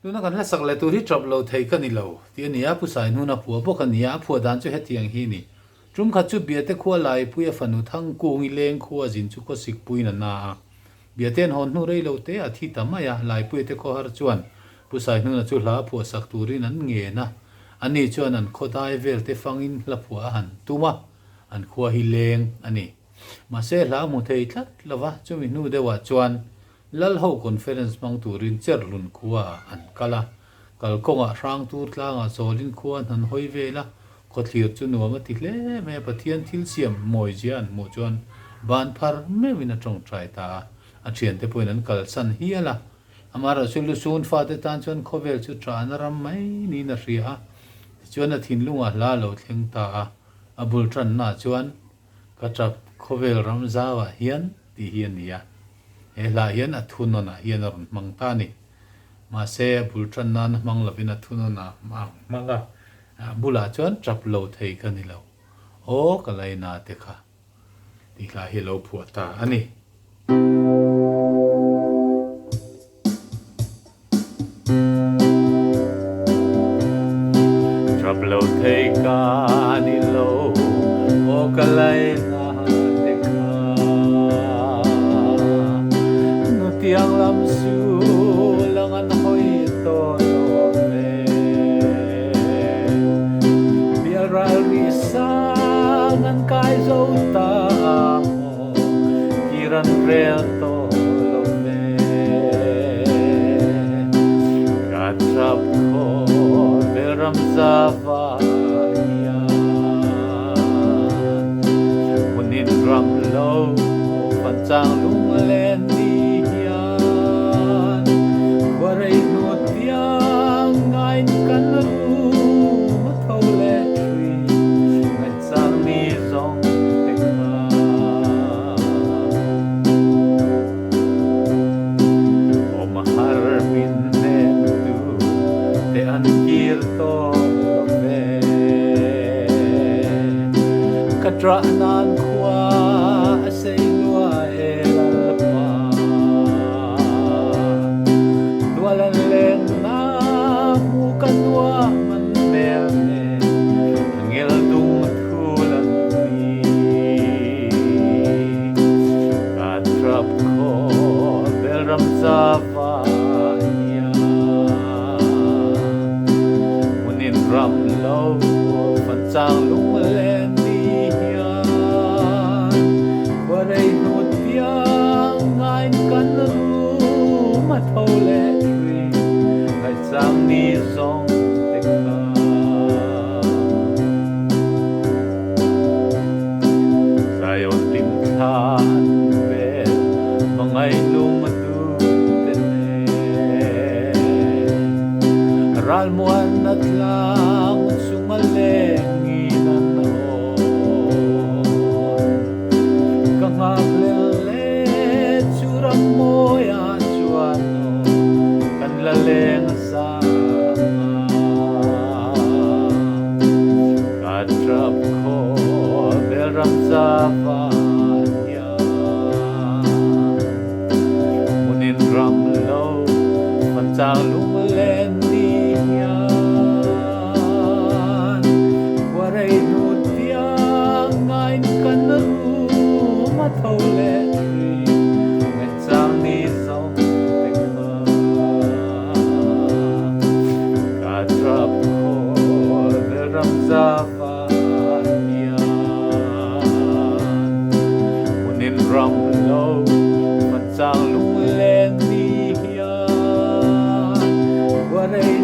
Tuna kan hlasak leh tur hi tap lo thei ka ni lo, tih a ni a, Pu Saihnuna phuah bawk a ni a, a phuah dan chu hetiang hi a ni. Tum khat chu Biate khua Laipuia fanu Thangkungi leng khua zin chu khawsik puiin a na a. Biate an hawn hnu rei lo te a thi ta mai a, Laipuia te khawhar chuan Pu Saihnuna chu hla phuah sak turin an ngen a, ani chuan an khaw dai vel te fangin hla phuah a han tum a, an khua hi leng a ni. Mahse hla a hmu thei tlat lo va, chumi hnu deuhah chuan Lal ho conference hmang turin Cherhlun khua ah an kal a, kalkawngah Hrangtur tlangah chawlin khua an han hawi vel a, khawthlir chu nuam a ti hle mai a, Pathian thil siam mawizia an hmuh chuan ban phar meuhin a tawngtai ta a, a thiante pawhin an kalsan hial a, amaherawh chu Lusun fate tan chuan khawvel chu ṭahna ram mai niin a hria a, tichuan a thinlungah hla a lo thleng ta a, a bul ṭannaah chuan Ka ṭap khawvel ram zauah hian tih hi a ni a, he hlah hian a thunawnah hian a rawn hmang ta a ni. Mahse, a bul ṭan nan a hmang lovin a thunawnah a hmang a, a bulah chuan ṭap lo thei ka ni lo. Aw, ka laina te kha tih hlah hi a lo phuah ta a ni. Ṭap lo thei ka ni lo, aw ka laina te kha. Nutiang lam su lang an hawi tawh lo ve. Bialral rih sang an kai zo ta maw. Kir an rel tawh lo ve. Ka tap khawh vel ram zava hian hmunin ram lo fan chang lunglen ni hian khuarei hnu tiang ngain kan rum a tho leh thin Ngaihchang ni zawng te kha. Awm har min hnek tu te an kir tawh lo ve. Ka ṭah nan khua a sei lua e Lalpa. Tual an leng na hmu ka nuam an hmel nen. Ngel dung thul an ni. Ka trap khaw belram zava hian hmunin ram lo fan chang lunglen ni hian khuarei hnu tiang ngain kan rum a tho leh thin ngaihchang ni zawng te kha. Zion hlimthla an vel hmangaih lung a tu te nen. Ralmuan a tlang chung a lengin an awn. Ka nghakhlel le chu ram mawiah chuan aw kan la leng a zang a. Ka ṭap khawh belram zava hian hmunin ram lo facang lunglen ni hian khuarei hnu tiang ngain kan rum a tho leh ṭhin ngaihcang ni zong te kha. Ka ṭap khawh velram zava hian hmunin ram lo facang lunglen ni hian khuarei